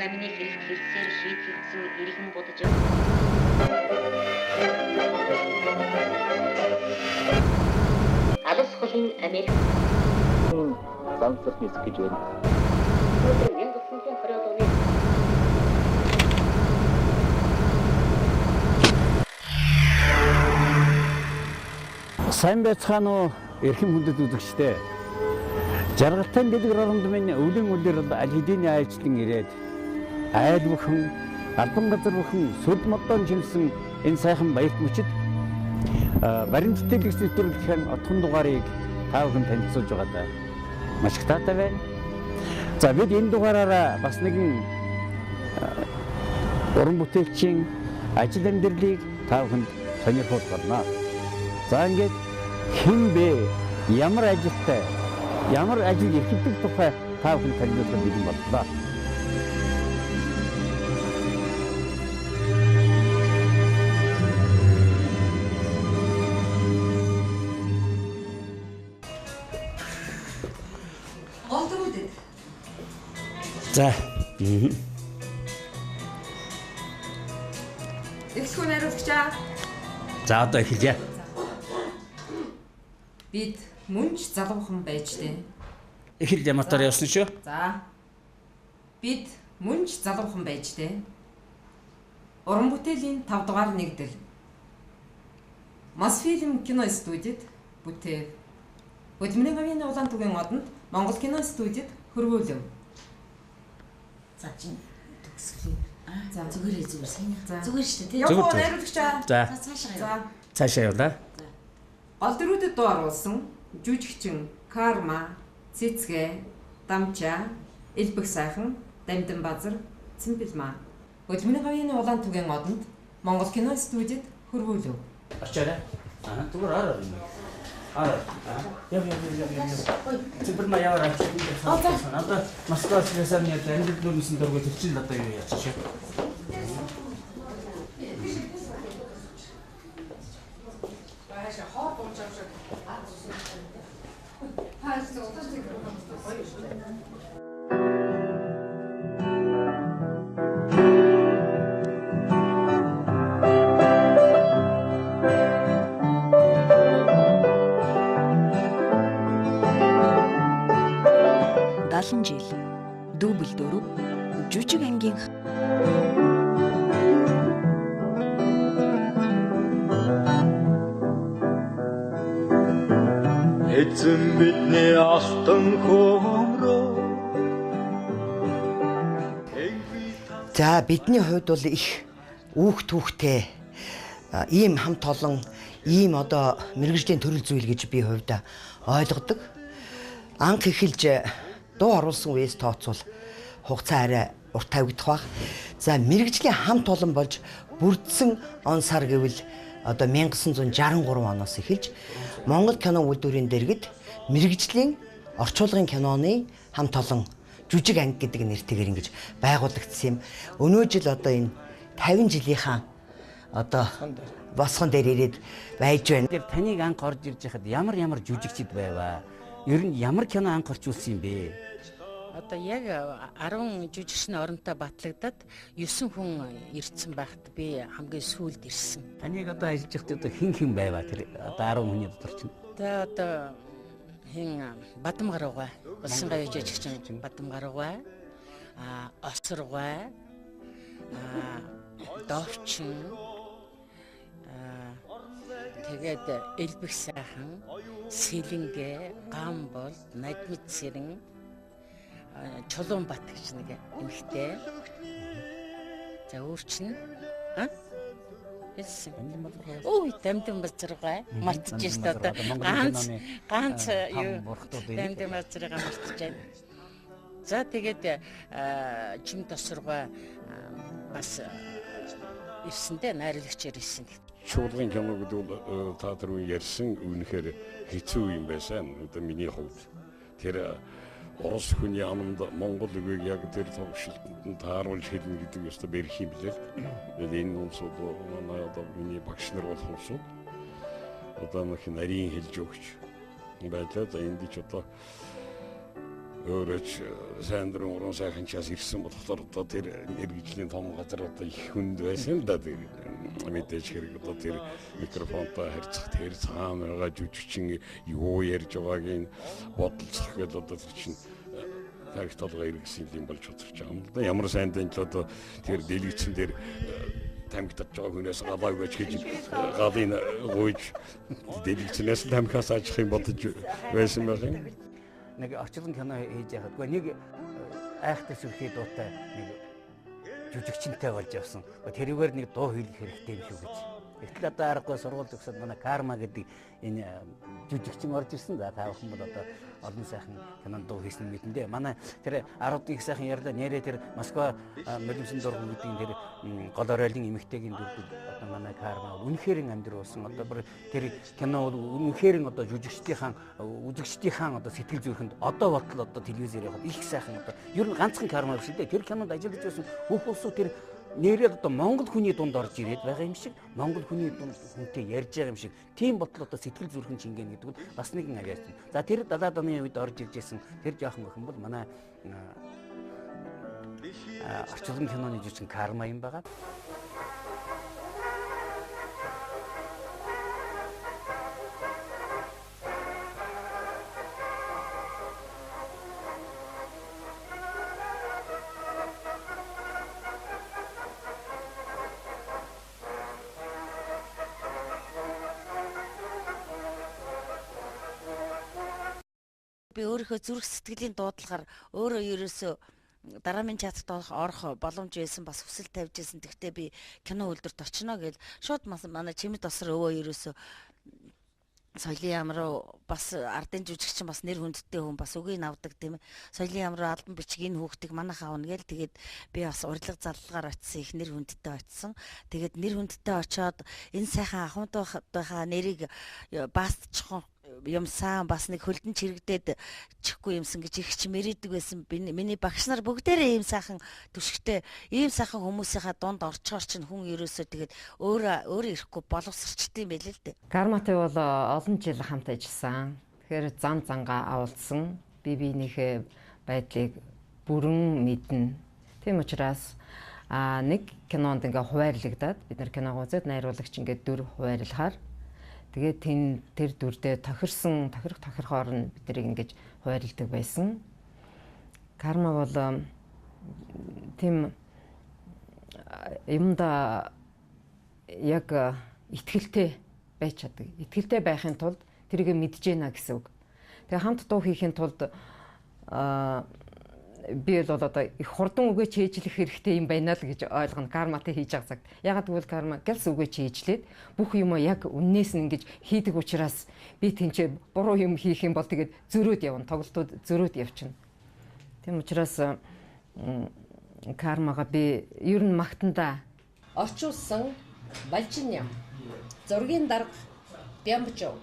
намны хэрэгт хэлсээр шийтгэгдсэн иргэн будаж Алс холын Америк зан цэрхний гэж байна. Өнөөдөр 1920 оны Сайн байцгаана уу эрхэм хүндэт үзэгчдээ. Жаргалтай дэлгэр оронд минь өвлийн үлрэл аль хэдийн айлчлан ирээд айл бүхэн, албан газар бүхэн сүд модон чимсэн энэ сайхан баярт мөчид баримт тэтгэлэгч нэвтрүүлгийн отхон дугаарыг та бүхэн танилцуулж байгаадаа маш их таатай байна. За бид энэ дугаараараа бас нэгэн уран бүтээлчийн ажил амьдралыг та бүхэнд сонирхуулах болно. За ингээд хэн бэ? Ямар ажилтай? Ямар ажил эрхэлдэг тухай та бүхэн танилцуулах бэлэн боллоо. Гол дөрүүдэд. За. Эхлэх үү найруулагчаа. За одоо эхэлье. Бид мөн ч залуухан байж дээ. Эхэлье мотор явсан шүү. За. Бид мөн ч залуухан байж дээ. Уран бүтээлийн 5 дугаар нэгдэл. Мосфильм кино студид бүтээв. Хөдөлмөрийн гавьяаны улаан түгээн одонд Монгол кино студид хөрвүүлв. За чинь төгсгөлийн. За. Зүгээр зүгээр сайн. За. Зүгээр шүү дээ тий. Явах уу Зүгээр. найруулагчаа. За За цаашаа За. яв. цаашаа явлаа. Гол дөрүүдэд дуу оруулсан жүжигчин Карма, Цэцгэ, Дамчаа, Элбэг сайхан, Дамдин базар, Цэмбэлмаа. Хөдөлмөрийн гавьяаны улаан түгээн одонд Монгол кино студид хөрвүүлв. Очоорой. Аа зүгээр ороо юм. Ороо. Яв яв яв яв яв. Цэвэр яваарай. Одоо Москваас ирсэн яг амьдрал дүүнсэн дөргөө тэр чинь л одоо юу яачих шээ. Жил дүүбэл 4 жүжиг ангийн Эзэн бидний алтан хөмрөө. За бидний хувьд бол их үүх түүхтэй ийм хамт олон ийм одоо мэргэжлийн төрөл зүйл гэж би хувьдаа ойлгодог. Анх эхэлж дуу оруулсан үеэс тооцвол хугацаа арай урт тавигдах байх. За мэргэжлийн хамт олон болж бүрдсэн он сар гэвэл одоо 1963 оноос эхэлж Монгол кино үйлдвэрийн дэргэд мэргэжлийн орчуулгын киноны хамт олон жүжиг анги гэдэг нэртэйгээр ингэж байгуулагдсан юм. Өнөө жил одоо энэ 50 жилийнхаа одоо босгон дээр ирээд байж байна. Тэр таныг анх орж ирж байхад ямар ямар жүжигчд байваа? Ер нь ямар кино анх орчуулсан юм бэ? Одоо яг 10 жүжигчний оронтой батлагдаад 9 хүн ирсэн байхад би хамгийн сүүлд ирсэн. Таныг одоо ажиллаж байхад одоо хэн хэн байваа тэр одоо 10 хүний дотор чинь? За одоо хэн Бадам гаруугаа, Улсын гавь жүжигчин Бадам гаруугаа, Осоргой, Довчин, тэгээд Элбэг сайхан, Сэлэнгэ, Гамбол, Надмид Сэрэн, Чулуунбат гэж нэг эмэгтэй. За өөр чинь хэлсэн. Ой, Дамдин базаргай мартаж шít одоо ганц ганц юу Дамдин базаргаа мартаж байна. За тэгээд Чим тосрогой бас ирсэндээ найруулагчаар ирсэн. Чуулган кино гэдэг бол та түрүүн ярьсан үнэхээр хэцүү юм байсан. Одоо миний хувьд тэр Орос хүний аманд Монгол үгийг яг тэр төвшөлтөнд нь тааруулж хэлнэ гэдэг ёстой бэрх юм билээ л. Тэгээд энэ улсууд манай одоо миний багш нар болох улсууд одоо нэг нарийн хэлж өгч байлаа. За энд ч одоо Өөрөө ч сайн дурын уран сайхан чаас ирсэн болохоор одоо тэр мэргэжлийн том газар одоо их хүнд байсан л да. Тэр мэдээж хэрэг одоо тэр микрофонтой харьцах, тэр цаана байгаа жүжигчин юу ярьж байгааг нь бодолцох гээд одоо тэр чинь тарих толгой эргэсэн юм болж бодож байгаа юм л да. Ямар сайн дэнч одоо тэр дэлгэцэн дээр тамхи татж байгаа хүнээс галаа өгөөч гэж галыг гуйж дэлгэцнээс тамхиас ажих юм бодож байсан байх юм. Нэг орчлон кино хийж яхад үгүй нэг айхтай сүрхий дуутай нэг жүжигчэнтэй болж явсан. Тэрүүгээр нэг дуу хийх хэрэгтэй юм шүү гэж. Гэтэл одоо аргагүй сургууль төгсөөд манай Карма гэдэг энэ жүжигчин орж ирсэн. За та бүхэн бол одоо олон сайхан кинонд дуу хийсэн мэдэндээ. Манай тэр 10-ын их сайхан ярьлаа. Нэрээ тэр Москва нулимсан дургу гэдэг тэр гол оройлын эмэгтэйгийн дүрдэг одоо манай Карма үнэхээр амьдруулсан. Одоо бүр тэр кино бол үнэхээр одоо жүжигчдийнхаа үзэгчдийнхаа одоо сэтгэл зүрхэнд одоо болтол одоо телевизээр явахад их сайхан одоо ер нь ганцхан Карма биш дээ. Тэр кинонд ажиллаж байсан бүх улсууд тэр нэрээ одоо Монгол хүний дунд орж ирээд байгаа юм шиг, Монгол хүний дунд хүнтэй ярьж байгаа юм шиг, тийм болтол одоо сэтгэл зүрхэн шингэн гэдэг нь бас нэгэн авьяас. За тэр 70-аад оны үед орж ирж исэн тэр жоохон охин бол манай орчлон киноны жүжигчин Карма юм байгаа. Би өөрийнхөө зүрх сэтгэлийн дуудлагаар өөрөө ерөөсөө дараамын театрт орох боломж байсан, бас хүсэл тавьж байсан. Тэгтээ би кино үйлдвэрт очино гэж шууд манай Чимэд осор өвөө ерөөсөө соёлын яам руу бас ардын жүжигчин бас нэр хүндтэй хүн бас үгийг авдаг тийм ээ. Соёлын яам руу албан бичиг энэ хүүхдийг манайх авна гээл тэгээд би бас урилга заллагаар очисон, их нэр хүндтэй очисон. Тэгээд нэр хүндтэй очиод энэ сайхан ахмадынхаа нэрийг баасчих юмсан бас нэг хөлдөн чирэгдээд чихгүй юмсан гэж их ч мэрийдэг байсан. Миний багш нар бүгдээрээ ийм сайхан түшигтэй, ийм сайхан хүмүүсийнхаа дунд орчхоор чинь хүн ерөөсөө тэгээд өөрөө өөрөө ирэхгүй боловсрчт юм байл л дээ. Карматай бол олон жил хамт ажилласан. Тэгэхээр зам зангаа авалдсан. Би биенийхээ байдлыг бүрэн мэднэ. Тийм учраас нэг кинонд ингээ хуваарлагдаад бид нар киног үзээд найруулагч ингээ дүр хуваарлахаар тэгээд тэр дүрдээ тохирсон тохирох тохирохоор нь бид нарыг ингэж хуваарлдаг байсан. Карма бол тийм юмда яг итгэлтэй байж чаддаг. Итгэлтэй байхын тулд тэрийг мэдж гэнэ гэсэн үг. Тэгээ хамт дуу хийхин тулд би бол одоо их хурдан үгээ чийжлэх хэрэгтэй юм байна л гэж ойлгоно. Карматай хийж байгаа цагт. Ягаад гэвэл карма гэлс үгээ чийжлээд бүх юм яг үннээс нь ингэж хийдэг учраас би тэнцээ буруу юм хийх юм бол тэгээд зөрөөд явна. Тоглолтууд зөрөөд явчихна. Тийм учраас кармага би ер нь магтандаа. Орчуулсан Балжин ям. Зургийн дарга Бямбжов.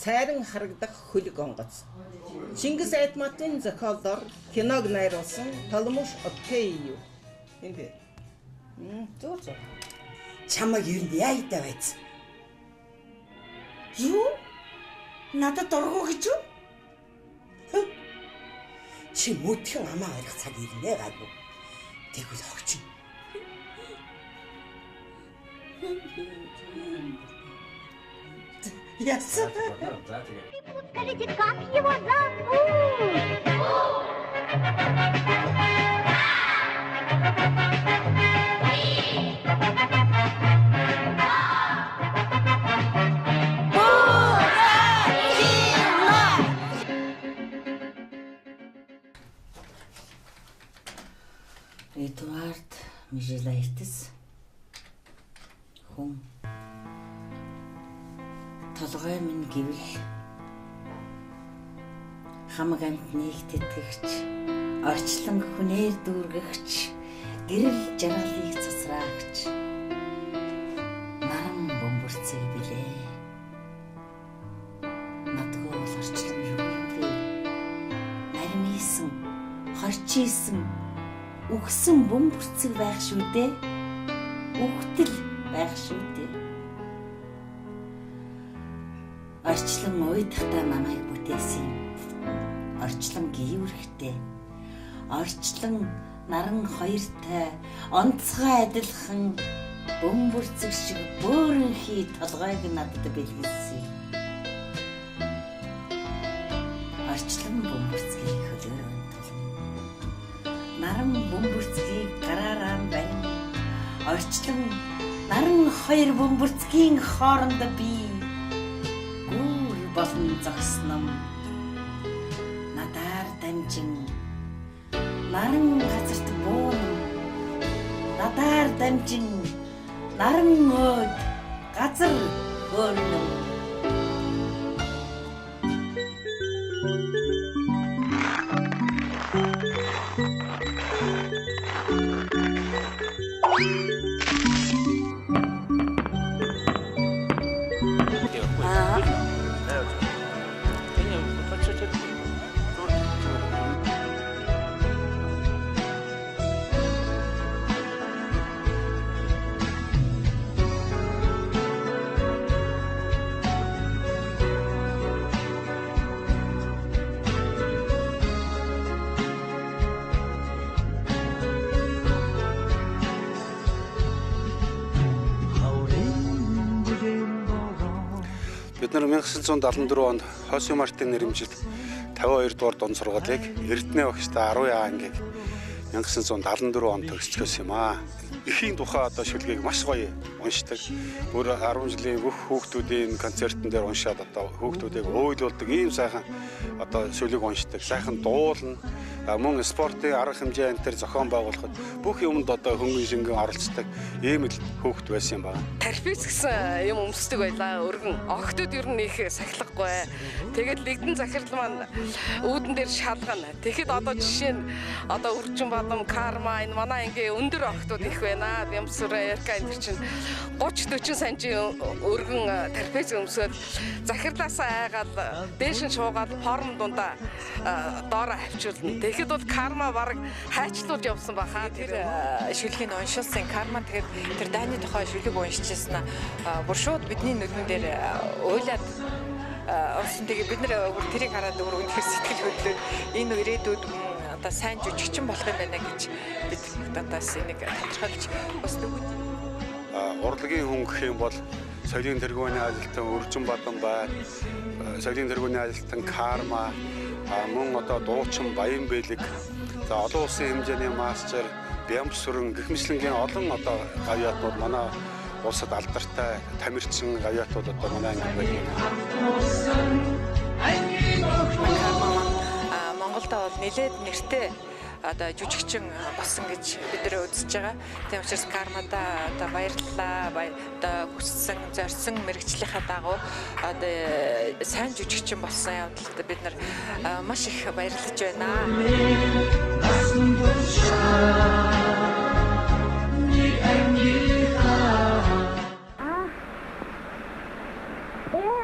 Цайран харагдах хөлөг онгоц. Чингис Айтматын зохиолоор киног найруулсан Толмуш Окей. Энд бэ. Зөв зөв. Чамайг ер нь яа идэ байц? Юу? Надад дургу гэж юу? Чи мөдхөн амаа барих цаг ирнэ гайгүй. Тэгвэл огч. Яасан? Скажите, как его зовут? Эдуард Межелайтис хүн толгой минь гэвэл хамаг амтныг тэтгэгч, орчлон хүнээр дүүргэгч, гэрэл жаргалыг цацраагч наран бөмбөрцөг билээ. Надгүй бол орчлон юу юм бэ? Нармисэн, хорчийсэн, үгсэн бөмбөрцөг байх шүү дээ. Үгтэл байх шүү дээ. Орчлон уйдахтаа намайг бүтээсэн юм. Орчлон гийвэрхтэй. Орчлон наран хоёртай онцгой адилхан бөмбөрцөг шиг бөөрөнхий толгойг надад бэлгэлсэн. Орчлон бөмбөрцгийг хөлөөр унтуулна. Наран бөмбөрцгийг гараараа барина. Орчлон наран хоёр бөмбөрцгийн хооронд би гүр болон зогсном. Надаар дамжин наран газарт бууна. Надаар дамжин наран өөд газар хөөрнө. Бид нар 1974 онд Хосе Мартин нэрэмжит 52 дугаар дунд сургуулийг Эрдэнэ багштай 10 ангийг 1974 онд төгсчихсөн юм аа. Эхийн тухай одоо шүлгийг маш гоё уншдаг. Бүр 10 жилийн бүх хүүхдүүдийн концертэн дээр уншаад одоо хүүхдүүдийг уйлуулдаг ийм сайхан одоо шүлэг уншдаг. Сайхан дуулна. Мөн спортын арга хэмжээ энэ төр зохион байгуулахад бүх юмд одоо хөнгөн шингэн оролцдог ийм л хүүхд байсан юм байна. Тарфис гэсэн юм өмсдөг байлаа өргөн. Охтууд ер нь их сахилгагүй. Тэгээд нэгдэн захирал маань үүдэн дээр шалгана. Тэгэхэд одоо жишээ нь одоо Үржин Бадам, Карма энэ манай ангийн өндөр охтууд их байна. Бямсүрэ, Эрка энэ чинь 30 40 санжийн өргөн тарфис өмсөөл захирлаасаа айгаал дээш нь шуугаад форм дундаа доороо хавчуулна. Тэгэхэд бол Карма бараг хайчлуулж явсан баха. Тэр шүлгийг уншилсан Карма тэгэхээр тэр дайны тухай шүлэг уншижсэн бүр шууд бидний нүдэн дээр уйлаад унсан. Тэгээ бид нэр бүр тэрийг хараад бүр үнэхээр сэтгэл хөдлөөд энэ ирээдүйд одоо сайн жүжигчин болох юм байна гэж бид одоос энийг тодорхойлж бас дөнгөж урлагийн хүн гэх юм бол соёлын тэргүүний ажилтан Үржин Бадан байна. Соёлын тэргүүний ажилтан Карма, мөн одоо дуучин Баян Бэлэг, за олон улсын хэмжээний мастер Бямсүрэн гэх мэтлэнгийн олон одоо гавьяатнууд манай улсад алдартай тамирчин гавьяатууд одоо манай ангид байдаг юм. Карма маань Монголд бол нэлээд нэртэй одоо жүжигчин болсон гэж бид нэр үзэж байгаа. Тийм учраас Кармада одоо баярлалаа. Одоо хүссэн, зорьсон мэргэжлийнхаа дагуу одоо сайн жүжигчин болсон явдалд бид нар маш их баярлаж байна.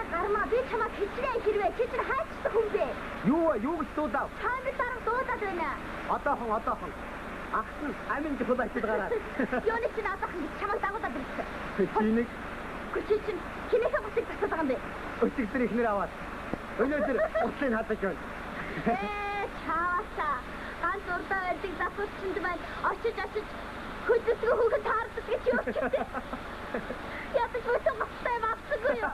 Гарма би чамайг хичнээн хэрвээ чи чинь хайчсан хүн бэ? Юу вэ? Юу гэж дуудав? Чамд дарга дуудаад байна. Одоохон одоохон. Агт нь амин жихул очиж гараад. Юуны чинь одоохон гэж чамайг дагуулад ирсэн. Чи нэг Чи чинь хинээхээ гутыг засаад байгаа юм бэ? Өчигдөр ихнэр аваад. Өнөөдөр утлыг хадаж байна. Чаавасаа ганц урдаа байдаг засварчинд маань очиж очиж хөдөлгөө хүүхэд таардаг гэж юу ч гэсэн. Ядаж мөсөн гоцтой авсангүй юу?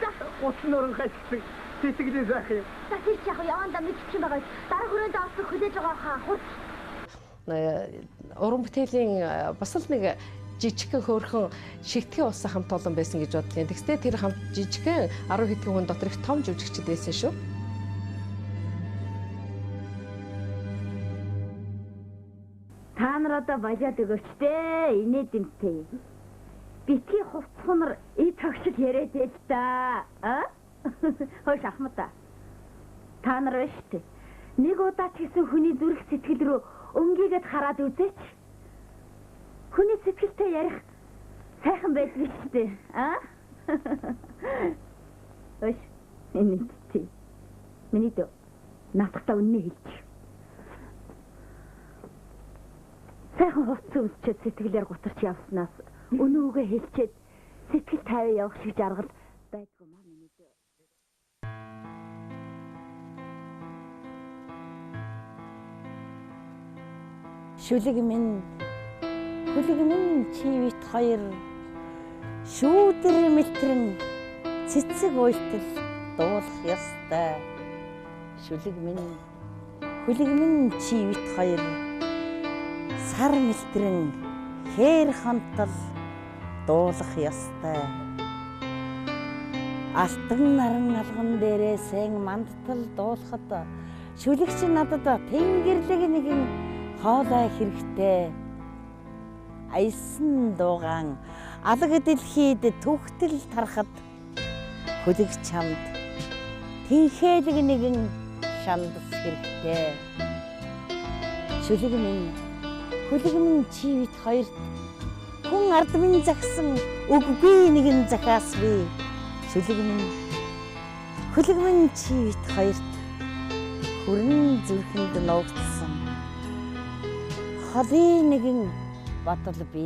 За. Гутал нөрөн хайчсан. Сэтгэлээ заах юм. За тэр чи яг явандаа мэдчих юм байгаа. Дараа хүрээнд орсон хүлээж байгаа хаа хурц. Уран бүтээлийн бас л нэг жижигхэн хөөрхөн шигтгэн улсын хамт олон байсан гэж бодлоо. Тэгсдээ тэр хамт жижигхэн 10 хэдхэн хүн дотор их том жүжигчд байсан шүү. Та нар одоо болиод өгөөч дээ. Инээдэмтэй. Битгий хувцхунар и тогшил яриад байл та. А? Хойш ахмада. Та нар байна шүү дээ. Нэг удаа ч гэсэн хүний зүрх сэтгэл рүү өнгийгээд хараад үзээч. Хүний сэтгэлтэй ярих сайхан байдаг шүү дээ. А? Хойш инээдтэй. Миний дөө наадахтаа үннээ хэлчих. Сайхан хувцас өмсчөөд сэтгэлээр гутарч явснаас өнөө үгээ хэлчихэд сэтгэл тайван явах шиг жаргал байдгүй маа миний дөө. Шүлэг минь хүлэг минь чи бит хоёр шүүдэр мэлтрэн цэцэг уйлтал дуулах ёстой. Шүлэг минь хүлэг минь чи бит хоёр сар мэлтрэн хээр хонтол дуулах ёстой. Алтан наран алган дээрээ сайн мандтал дуулахад шүлэгч надад тэнгэрдэг нэгэн хоолой хэрэгтэй. Аясан дуугаан алаг дэлхийд түгтэл тарахад хүлэг чамд тэнхээлэг нэгэн шандас хэрэгтэй. Шүлэг минь хүлэг минь чи бит хоёрт хүн ард минь загсан үггүй нэгэн захиас би. Шүлэг минь хүлэг минь чи бит хоёрт хүрэн зүрхэнд нуугдсан холын нэгэн бодол би.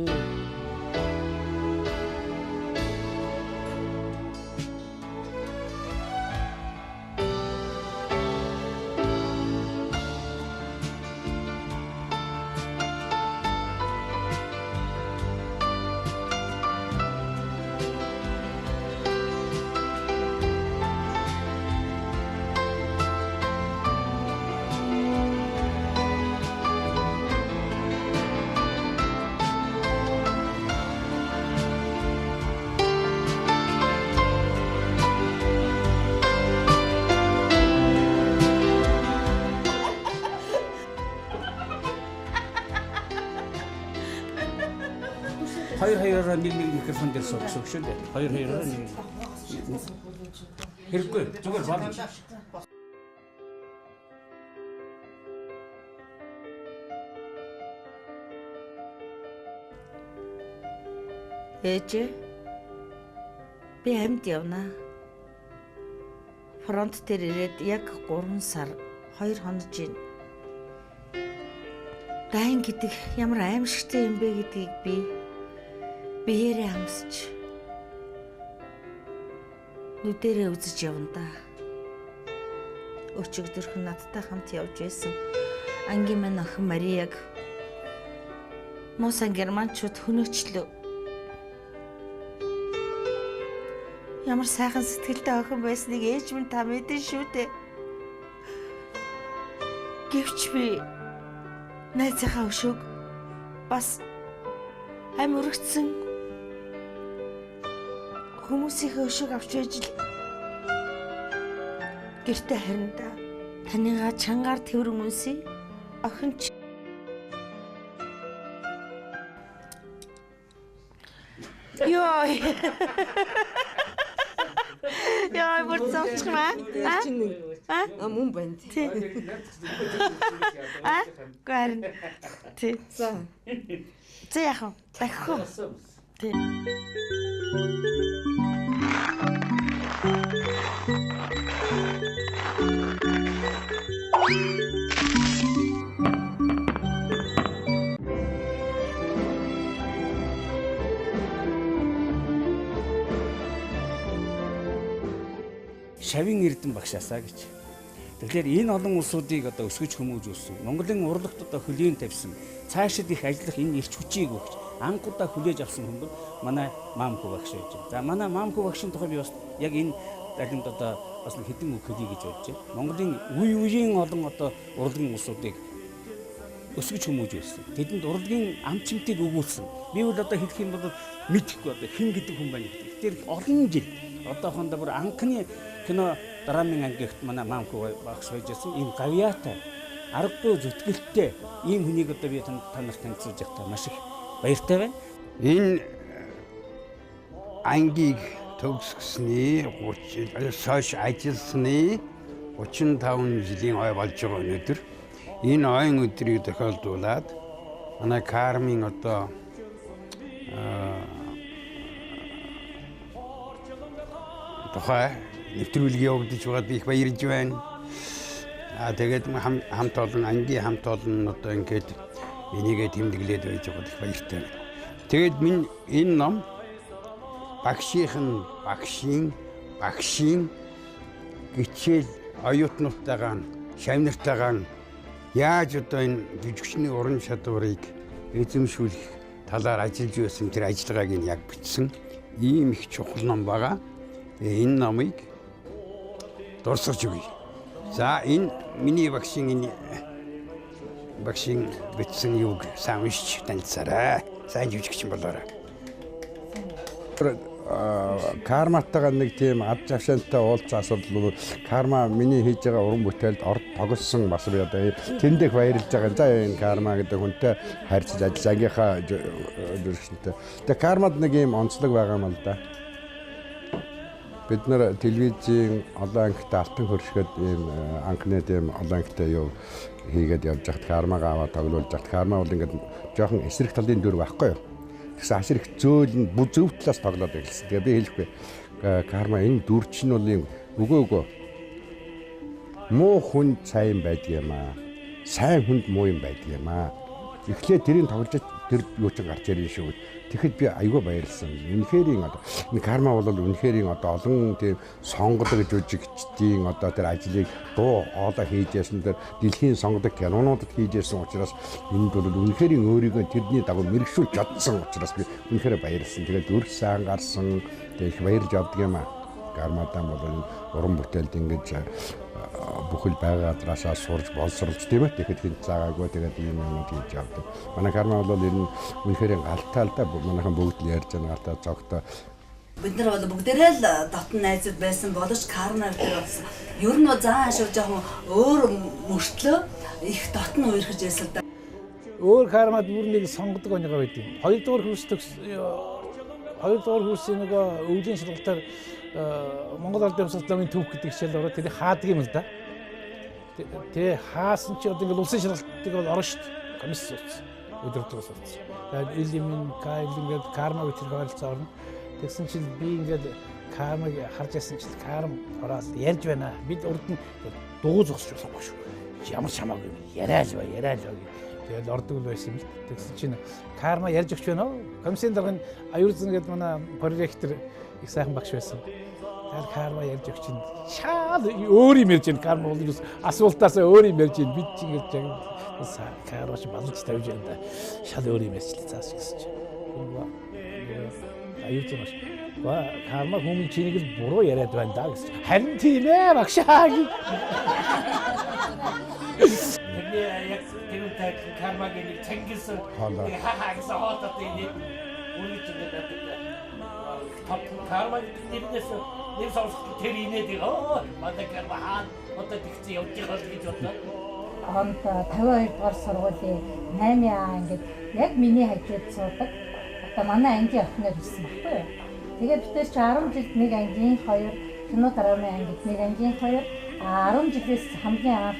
Хоёр-хоёроор нэг нэг микрофон дээр суух гэсэн үг шүү дээ. Хоёр-хоёроор нэг. Хэрэггүй. Зүгээр болно. Ээжээ би амьд явна. Фронт дээр ирээд яг 3 сар 2 хонож байна. Дайн гэдэг ямар аимшигтай юм бэ гэдгийг би биеэрээ амсч нүдэрээ үзэж явна да. Өчигдөрхөн надтай хамт явж байсан ангийн маань охин Марияг муусан германчууд хөнөөчлөө. Ямар сайхан сэтгэлтэй охин байсныг ээж минь та мэдэн шүү дээ. Гэвч би найзынхаа өшөөг бас ам өргөцсөн хүмүүсийнхээ өшөөг авч байж л гэртээ харина да. Таныгаа чангаар тэрвэн үнсий охин ч Йой. Йой, бүр зовчих юм аа? А мөн байна. Тий. А? Гэрн. Тий. За. За яах вэ? Дахих уу? Тий. Шавийн Эрдэнэ багшаасаа гэж. Тэгэхээр энэ олон улсуудыг одоо өсгөж хүмүүжүүлсэн, Монголын урлагт одоо хөлийн тавьсан, цаашид их ажиллах энэ эрч хүчийг өгч, анхудаа хүлээж авсан хүн бол манай Маамхүү багш байж байна. За манай Маамхүү багшийн тухай би бас яг энэ далимд одоо бас нэг хэдэн үг хэлье гэж бодож байна. Монголын үе үеийн олон одоо урлагийн улсуудыг өсгөж хүмүүжүүлсэн. Тэдэнд урлагийн ам чимтийг өгүүлсэн. Би бол одоо хэлэх юм бол мэдэхгүй одоо хэн гэдэг хүн байна гэдэг. Тэр олон жил одоохондоо бүр анхны кино драмын ангигт манай Маамхүү багш байж байсан. Ийм гавьяатай, аргагүй зүтгэлтэй ийм хүнийг одоо би та нарт танилцуулж байхдаа маш их баяртай байна. Энэ ангийг төгсгсөний 30 хойш ажилласны 35 жилийн ой болж байгаа өнөөдөр. Энэ ойн өдрийг тохиолдуулаад манай Кармын одоо тухай нэвтрүүлэг явагдаж байгаад би их баярлж байна. Аа тэгээд хамт олон ангийн хамт олон одоо ингээд энийгээ тэмдэглээд байж байгаад их баяртай байна. Тэгээд минь энэ ном багшийнх нь багшийн гिचээл оюутнуудтайгаа шавнартайгаа Яаж одоо энэ жүжигчний уран чадварыг эзэмшүүлэх талаар ажиллаж байсан тэр ажиллагааг нь яг бичсэн ийм их чухал ном байгаа. Тэгээ энэ номыг дурсгаж өгье. За, энэ миний багшийн, энэ багшийн бичсэн юуг сайн уншиж танилцаарай. Сайн жүжигчин болоорой. Карматайгаа нэг тийм ад завшаантай уулзсан асуудал бол Карма миний хийж байгаа уран бүтээлд орд тоглосон, бас би одоо тэнд их баярлж байгаа. За, энэ Карма гэдэг хүнтэй харьцаж ажиллаж, ангийнхаа жүжигчтэй. Тэгээ Кармад нэг юм онцлог байгаа юм л да. Бид нар телевизийн олон ангитай алтан хөршгöd ийм анхны тийм олон ангитай юу хийгээд явж байхад Кармагаа аваад тоглуулж байхад Карма бол ингээд жоохон эсрэг талын дүр байхгүй юу? Тэгсэн асар их зөөл нь зөв талаас тоглоод эхэлсэн. Тэгээ би хэлэхгүй. Карма, энэ дүр чинь бол юм, үгүй. Муу хүн сайн байдаг юм аа. Сайн хүнд муу юм байдаг юм аа. Эхлээд тэрийг тоглож тэр юу ч гарч ирнэ шүү. Тэгэхэд би айгүй баярлсан. Үнэхээр одоо энэ Карма бол үнэхээр одоо олон тийм сонгодог жүжигчдийн одоо тэр ажлыг дуу хоолой хийж ясан, тэр дэлхийн сонгодог кинонуудад хийж ясан учраас энд бол үнэхээр өөрийгөө тэрний дагуу мэргэшүүлж чадсан учраас би үнэхээр баярлсан. Тэгээд дүр сайн гарсан. Тэгээд их баярлж авдаг юм аа. Кармадан бол энэ уран бүтээлд ингэж бүхэл байгаа газраасаа сурж боловсруулж, тийм ээ. Тэгэхэд хэн заагаагүй, тэгээд ийм юмнууд хийж явдаг. Манай Карма бол энэ үнэхээр галтай л да, манайхан бүгд л ярьж байгаа галтай цогтой. Бид нар бол бүгдээрээ л дотн найзууд байсан боловч Карма дээр бас ер нь заа хашаа жоохон өөр мөртлөө их дотн үерхэж байсан л да. Өөр Кармад бүр нэг сонгодог оньгоо байд юм. Хоёрдугаар курс төгс, хоёрдугаар курсын нөгөө өвлийн шалгалтаар Монгол Улсын Явцлын түүх гэдэг хичээл ороод тэрийг хаадаг юм л да. Тэ хаасан чи одоо ингээл улсын шалгалтыг бол орно шүү дээ. Комисс сууц. Өдөртөө сууц. Тэгээд Илимин, Кайл ингээд Карма гэж тэр ойролцоо орно. Тэгсэн чинь би ингээд Кармыг харж ясан чинь Карм ороод ярьж байна. Бид урд нь дуу зогсож болохгүй шүү. Ямар ч хамаагүй юм. Яриа л бай, яриа л бай. Тэгээд ордог л байсан юм л. Тэгсэн чинь Карма ярьж өгч байна уу? Комиссийн дарга нь Аюурзан гэдэг манай проректор их сайхан багш байсан. Тэгэхээр Карма ярьж өгч чинь шал өөр юм ярьж байна. Карма бол ерөөс асуултаас өөр юм ярьж байна. Бид чинь ингэж яг Карма чи балж тавьж байна да. Шал өөр юм ярьчлаа цааш гэсэн чинь. Аюурзан багш. Ва Карма хүмүүн чинийг л буруу яриад байна да гэсэн. Харин тийм ээ багшаа гэж. Тэрний яг тэр үедээ Кармагийн нэг цангилсан нэг хаа гэсэн хоолтой нэг үргэлж ингэж байдаг. Топ Карма гэдэг нэрнээс нэр сонсоход тэр инээд байгаа. Манай Карма хаан одоо тэгсэн явж байгаа л гэж бодлоо. Онд 52 дугаар сургуулийн 8 А ангид яг миний хажууд суудаг. Одоо манай ангийн охиноор ирсэн байхгүй юу? Тэгээд бид нар чи 10 жилд нэг ангийн хоёр, кино драмын ангид нэг ангийн хоёр, 10 жилээс хамгийн анх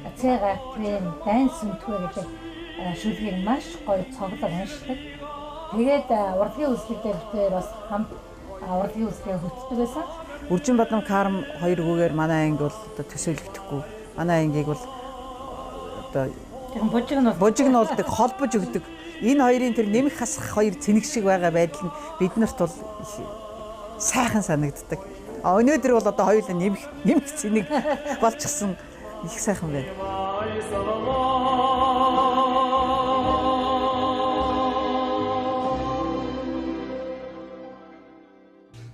Цэгатрын дайн сүнтгөө гэдэг шүлгийг маш гоё цоглог уншдаг. Тэгээд урлагийн үзлэг дээр бид бас хамт урлагийн үзлэгээ хөтдөг байсан. Үржин Бадам Карм хоёр өгөөр манай анги бол одоо төсөөлөгдөхгүй. Манай ангийг бол одоо бужиг нь болдог, холбож өгдөг. Энэ хоёрын тэр нэмэх хасах хоёр цэнэг шиг байгаа байдал нь биднэрт бол сайхан санагддаг. А өнөөдөр бол одоо хоёулаа нэмэх цэнэг болчихсон, их сайхан байна.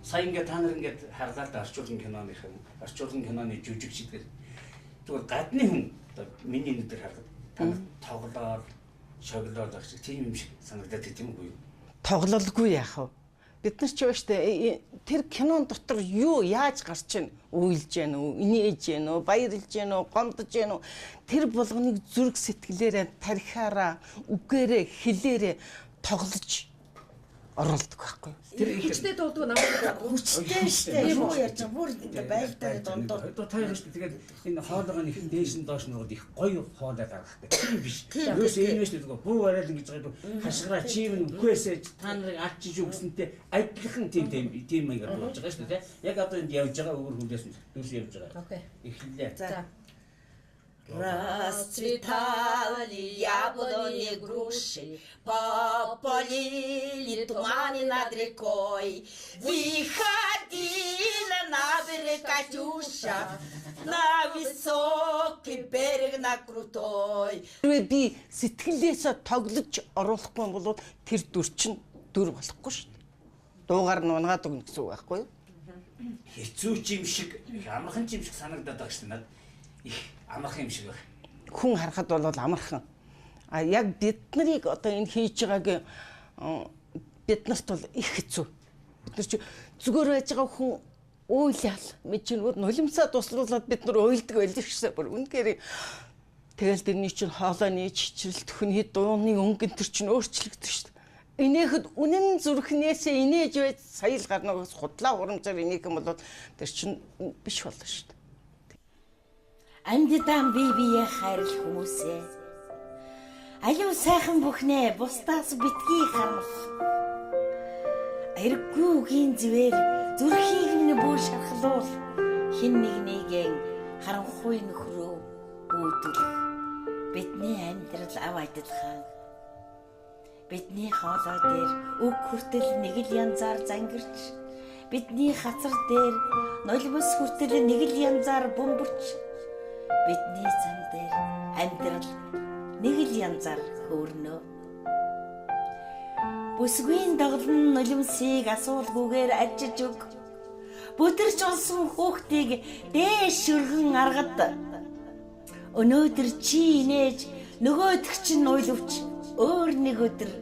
Сая ингээд та нар ингээд харлаа л орчуулгын киноных орчуулгын киноны жүжигчид гэл зүгээр гадны хүн одоо миний нүдээр харахад та нар тоглоод шоглоод байх шиг тийм юм шиг санагдаад байт юм уу? Тоглолгүй яах вэ? Бид нар ч юу штэ тэр кинон дотор юу яаж гарч ийн, уйлж гэн үү, инээж гэн үү, баярлж гэн үү, гомдож гэн үү, тэр болгоныг зүрх сэтгэлээрээ тархиараа, үгээрээ, хэлээрээ тоглож оруулдаг байхгүй. Тэр хүчтэй дуулдаг намайг хүчтэй штэ. Юу ярьж байгаа бүр байлдаа дундуур. Одоо та хоёр штэ тэгээд энэ хоолойгоо их дээш нь доош нь руу их гоё хоолой гаргахтай. Тийм биш. Юус энэ биш нөгөө бүү барайл ингэж байгаа хашгираа чим үхээсээ та нарыг алчиж үгсэнтэй адилхан тийм тийм тийм маягаар болж байгаа штэ тий. Яг одоо энд явж байгаа өөр хүнээс дүүс явж байгаа. Эхэллээ. За. Расцветали яблони, груши, пополили туманы над рекой. Выходили Катила на берег Катюша, на высокий берег, на крутой. Хэрвээ би сэтгэлээсээ тоглож оруулахгүй бол тэр дүр чинь дүр болохгүй шүү дээ. Дуугаар нь унгаад өгнө гэсэн үг байхгүй юу? Хэцүү ч юм шиг, амархан ч юм шиг санагдаад байгаа шүү дээ. Над их амархан юм шиг байх. Хүн харахад бол амархан. А яг бид нарыг одоо энэ хийж байгааг бид нарт бол их хэцүү. Бид нар чи зүгээр байж байгаа хүн уйлал мэдчихэнгүүд нулимсаа туслуулаад бид нар уйлдаг байлаа шээ. Бүр үнэхээр тэгэл тэрний чинь хоолойны чичрэлт, хүний дууны өнгө энэ төр чинь өөрчлөгдөж шүү дээ. Инээхэд үнэн зүрхнээсээ инээж байж сая л гарна бас худлаа хурамжаар инеэх юм бол тэр чинь биш болно шүү дээ. Амьддаан бие биеэ хайрлах хүмүүсээ. Алив сайхан бүхнээ бусдаас битгий харамл. Эрэггүй үгийн звэр зүрхийг минь бүү шархлуул. Хин нэг нэгэн харанхуй нөхрөө бүүдүүлэх. Бидний амьдрал ав адилхан. Бидний хоолой дээр үг хүртэл нэг л янзаар зангирч, бидний хацар дээр нулимс хүртэл нэг л янзаар бөмбөрч, бидний зам дээр амьдрал нэг л янзаар хөөрнө. Бүсгүйн доглон нулимсыг асуулгүйгээр арчиж өг. Бүдэрч олсон хүүхдийг дээш өргөн аргад. Өнөөдөр чи инээж, нөгөөх чинь уйлвч, өөр нэг өдөр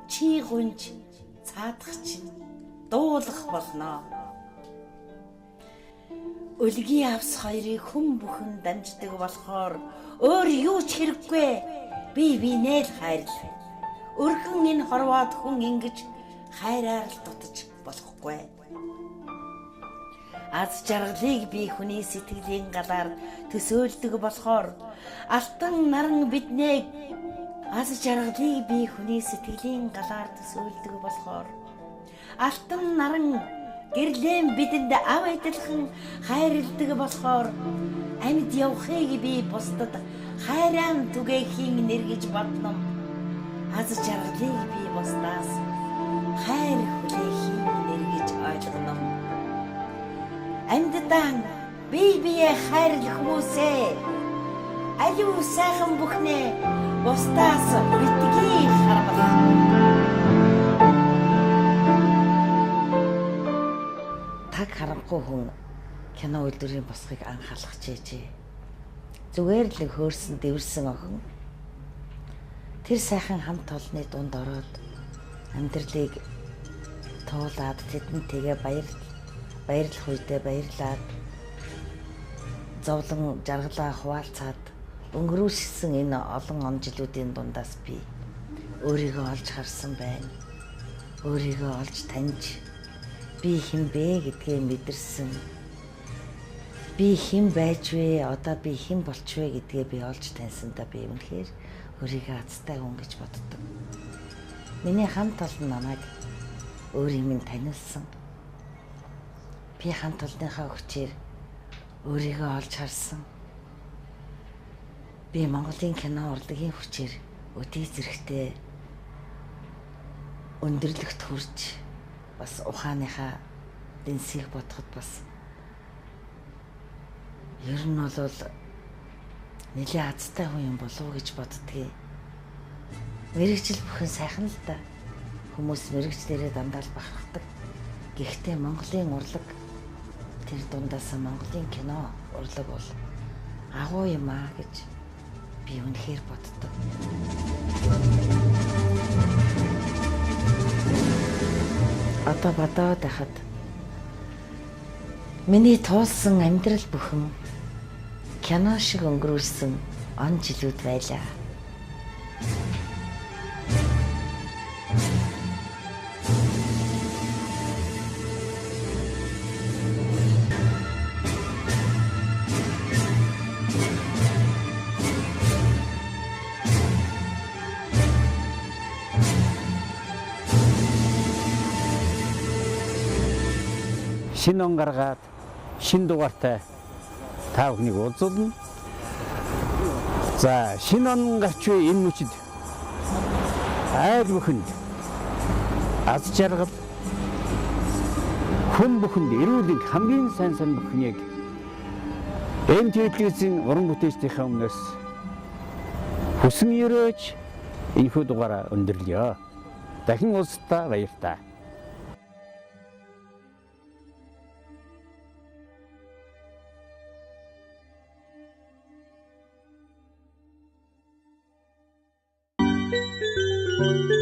чи гунж цаадах чинь дуулах болно. Өлгийн авс хоёрыг хүн бүхэн дамждаг болохоор өөр юу ч хэрэггүй. Би бинээ л хайрлаа. Өргөн энэ хорвоод хүн ингэж хайраар л дутаж болохгүй. Аз жаргалыг би хүний сэтгэлийн галаар төсөөлдөг болохоор алтан наран биднээ аз жаргалыг би хүний сэтгэлийн галаар төсөөлдөг болохоор алтан наран гэрлэн бидэнд ав адилхан хайрладаг болохоор амьд явахыг би бусдад хайран түгээхийн нэр гэж бодно. Аз жаргалыг би бусдаас хайр хүлээхийн нэр гэж ойлгоно. Амьддаан бие биеэ хайрлах хүмүүсээ. Алив сайхан бүхнээ бусдаас битгий харамлах. Таг харанхуй хүн кино үйлдвэрийн босхийг анхаалах чийжээ. Зүгээр л нэг хөөрсөн дэвэрсэн охин тэр сайхан хамт олонны дунд ороод амьдралыг туулаад тэдэнтэйгээ баярлах үедээ баярлаад зовлон жаргалаа хуваалцаад өнгөрүүлсэн энэ олон он жилүүдийн дундаас би өөрийгөө олж харсан байна. Өөрийгөө олж таньж би хэн бэ гэдгээ мэдэрсэн. Би хэн байж вэ? Одоо би хэн болч вэ гэдгээ би олж таньсандаа би үнэхээр өөрийгөө азтай хүн гэж боддог. Миний хамт олон намайг өөрийг минь танилцсан. Би хамт олонныхаа хүчээр өөрийгөө олж харсан. Би Монголын кино урлагийн хүчээр өдий зэрэгтэй өндөрлөгт хүрч бас ухааныхаа дэнсийг бодоход бас ер нь бол нэлээ азтай хүн юм болов уу гэж боддгийг. Мэргэжил бүхэн сайхан л да. Хүмүүс мэргэжлэрээ дандаа л бахархдаг. Гэхдээ Монголын урлаг тэр дундаас Монголын кино урлаг бол агуу юм аа гэж би үнэхээр боддог. Одоо бодоод байхад миний туулсан амьдрал бүхэн кино шиг өнгөрүүлсэн он жилүүд байлаа. Шинэ он гаргаад шинэ дугаартай та бүхнийг уулзуулна. За шинэ он гарч буй энэ мөчид айл бүхэнд аз жаргал, Хүн бүхэнд эрүүл хамгийн сайн сан бүхнийг МТ телевизийн уран бүтээлчдийнхээ өмнөөс хүсэн өрөөж энэхүү дугаараа өндөрлөё. Дахин уулзтаа баяртай. Thank you.